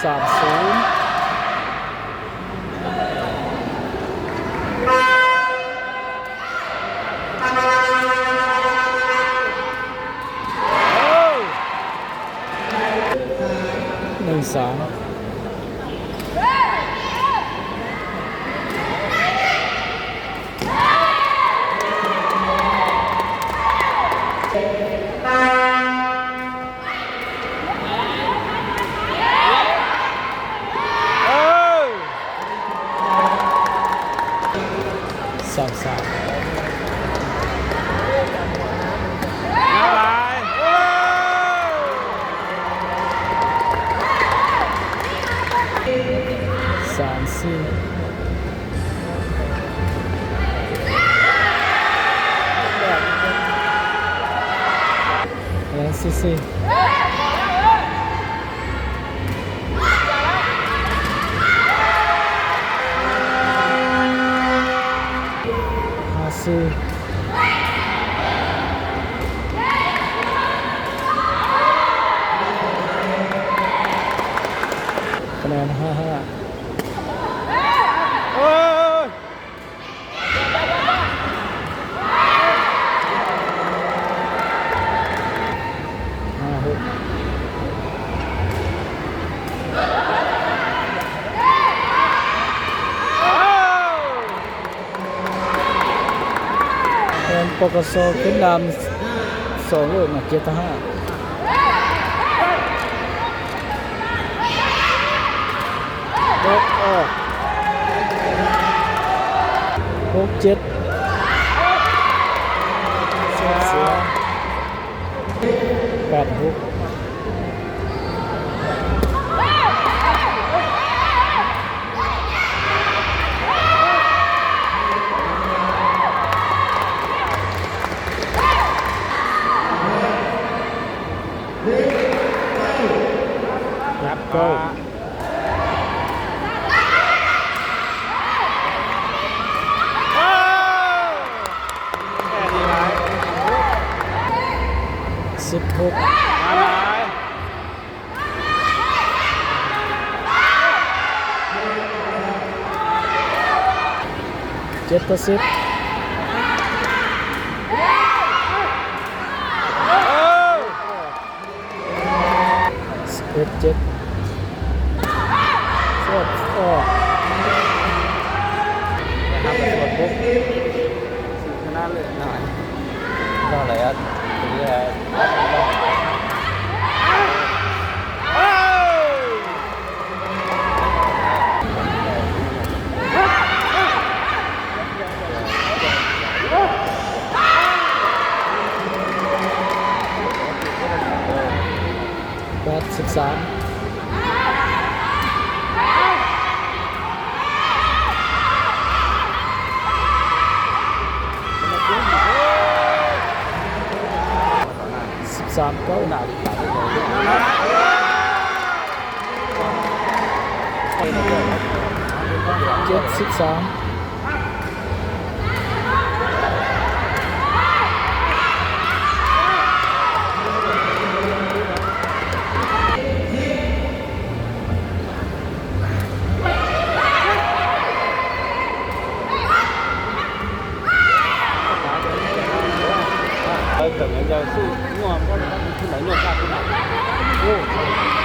ສາມສູນ. ໜຶ່ງສາມ. ສາມສາມ. ສາມສີ່. ແລະ ສີ່ສີ່. ຫ້າສີ່. ຄະແນນ ຫ້າຫ້າ. ໂອ້ຍ! ຫ້າຫົກ. ແມ່ນ ປກສ ຂຶ້ນນຳສອງລູກນະ ເຈັດຕໍ່ຫ້າ. ບລັອກອອກ. ຫົກເຈັດ. ເສຍ ເສຍ. ແປດຫົກ. ນັບເກົ້າ. ສິບຫົກ. ເຈັດຕໍ່ສິບ. ສິບເອັດເຈັດ. ສວດອອກ. ນະຄັບ ສວດບຸກ ຊະນະເລີດໜ້ອຍ ເທົ່າໃດ ເຫຼືອ ແປດສິບສາມ. ສິບສາມເກົ້າ. ເຈັດສິບສາມ. ໄປເຖິງແລ້ວ ເຈົ້າສູ້ງວມກໍໄດ້ ຜູ້ໃດງວມກວ່າຜູ້ນັ້ນ. ໂອ້.